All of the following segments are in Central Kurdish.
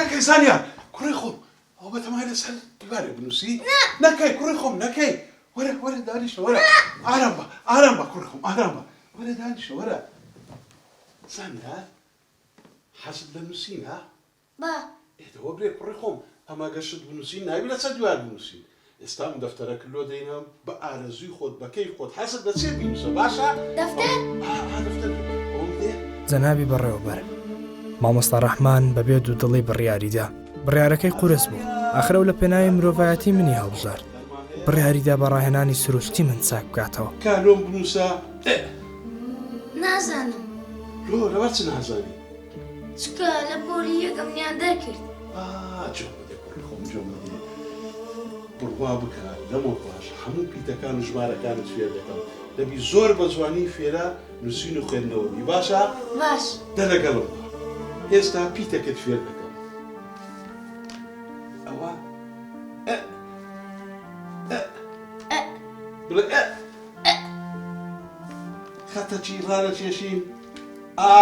نەکەی زانیار کوڕی خۆم ئەوە بەتەمای لەسەر دیوارێ بنووسی نەکەی کوڕی خۆم نەکەی وەرە وەرە دانیشە وەرە ئارام بە ئارام بە کوڕی خۆم ئارام بە وەرە دانیشە وەرە زانیار حەزت لە نووسینە با. ئێ دەوە برێ کوڕی خۆم ئەمە گەر شت بنووسین نابی لەسەر دیوار بنووسین ئێستا من دەفتەرەکت لۆ دەینم بە ئارەزووی خۆت بە کەیف خۆت حەزت لە چیە بینووسە باشە دەفتەر؟ ئا ئا دەفتەر ئەوەم بدێ. جەنابی بەڕێوەبەر، مامۆستا ڕەحمان بەبێ دوودڵی بڕیاری دا. بڕیارەکەی قورس بوو، ئاخر ئەو لە پێناوی مرۆڤایەتی منی هەڵبژارد. بڕیاری دا بە ڕاهێنانی سروشتی من چاک بکاتەوە. کا لۆم بنووسە ئێ. نازانم. لۆ لەبەر چ نازانی؟ چونکە لە پۆلی یەک ئەمنیان دەرکرد. ئا جوێم بدێ کوڕی خۆم جوێم بدێ بڕوا بکە لەمەو پاش هەموو پیتەکان و ژمارەکانت فێر دەکەم دەبی زۆر بە جوانی فێرە نووسین و خوێندنەوە بی باشە؟ باش. دە لەگەڵم بە ئێستا پیتەکت فێر دەکەم ئەوە ئە ئە ئە بڵێ ئە ئە خەتەکی ڕادەکێشین ئا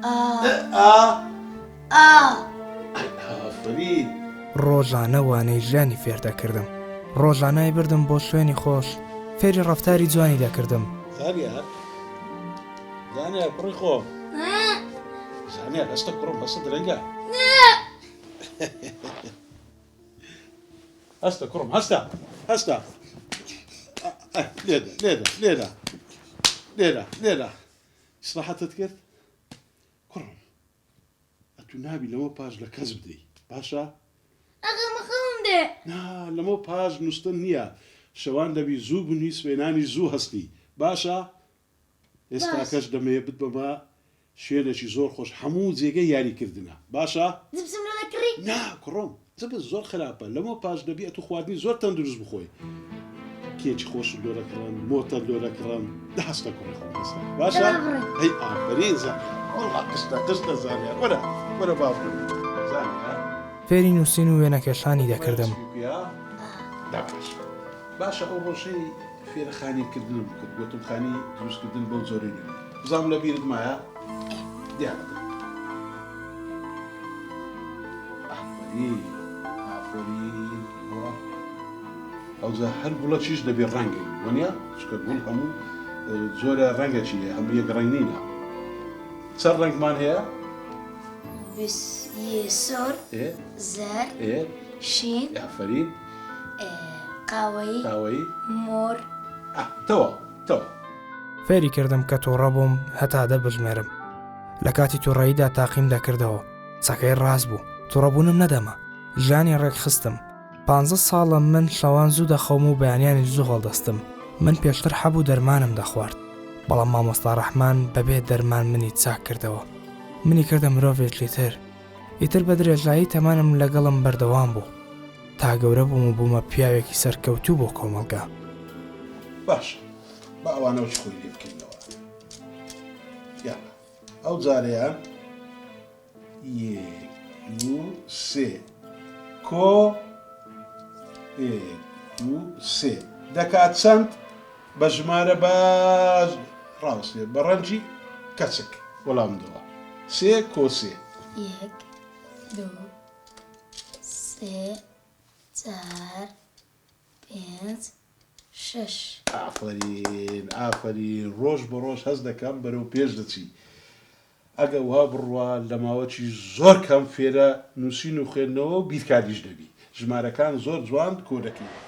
ئا ئا ئا ئەی ئافەرین. ڕۆژانە وانەی ژیانی فێر دەکردم. ڕۆژانە ئەیبردم بۆ شوێنی خۆش، فێری ڕەفتاری جوانی دەکردم. زانیار زانیار کوڕی خۆم زانیار هەستە کوڕم هەستە درەنگە هەستە کوڕم هەستە هەستە لێدە لێدە لێدە لێرە لێرە ئیسراحەتت کرد کوڕم ئەتو نابی لەمە پاش لە کەس بدەی باشە ئەغەمە خەوم دێ نا لەمە پاش نووستن نییە شەوان دەبی زوو بنووی سبەینانی زوو هەستی باشە ئێستاکەش دەمەوێ بتبەمە شوێنێکی زۆر خۆش هەموو جێگەی یاری کردنە باشە؟ جپسم لۆ دەکڕی؟ نا کوڕم جپس زۆر خراپە لەمەو پاش دەبی ئەتوو خواردنی زۆر تەندروست بخۆی کێکی خۆشت لۆ دەکڕم مۆتەت لۆ دەکڕم دە هەستە کوڕی خۆم هەستە باشە؟ دەبا بڕۆین. هەی ئافەرین زانیار وەڵا قشتە قشتە زانیار وەرە وەرە با بڕۆین زانیار. فێری نووسین و وێنەکێشانی دەکردم. دە باشە باشە ئەو ڕۆژەی فێرە خانی کردنم کرد گۆتم خانی دروست کردن بەو جۆرەی نەبێ بزانم لە بیرت مایە دیارە ئافەرین ئافەرین ئەوە ئەوجا هەر گوڵەکیش دەبێ ڕەنگەی وەنیە چونکە گوڵ هەموو جۆرە ڕەنگەکی هەیە هەموو یەک ڕەنگ نینە چەند ڕەنگمان هەیە سۆر زەرد شین ئافەرین قاوەیی قاوەیی مۆر ئا تەواو تەواو. فێری کردم کە توڕە بووم هەتا دە بژمێرم. لە کاتی توڕەییدا تاقیم دەکردەوە. قسەکەی ڕاست بوو. توڕەبوونم نەدەما. ژیانی ڕێکخستم. پانزە ساڵە من شەوان زوو دەخەوم و بەیانیانیش زوو هەڵدەستم. من پێشتر حەب و دەرمانم دەخوارد. بەڵام مامۆستا ڕەحمان بەبێ دەرمان منی چاک کردەوە. منی کردە مرۆڤێکی تر. ئیتر بە درێژایی تەمەنم لەگەڵم بەردەوام بوو تا گەورە بووم و بوومە پیاوێکی سەرکەوتوو بۆ کۆمەڵگا. باشە با ئەوانەوە چ خۆی لێ بکەینەوە یاڵا ئەو جارەیان یەک دوو سێ کۆ یەک دوو سێ دەکات چەند بە ژمارە بە ڕاوەستێ بە ڕەنگی کەسک وەڵام دەوە سێ کۆ سێ. یەک دوو سێ چار پێنج شەش. ئافەرین ئافەرین ڕۆژ بە ڕۆژ هەست دەکەم بەرەو پێش دەچی ئەگە وا بڕوا لە ماوەکی زۆر کەم فێرە نووسین و خوێندنەوە و بیرکاریش دەبی ژمارەکان زۆر جوان کۆ دەکەیەوە.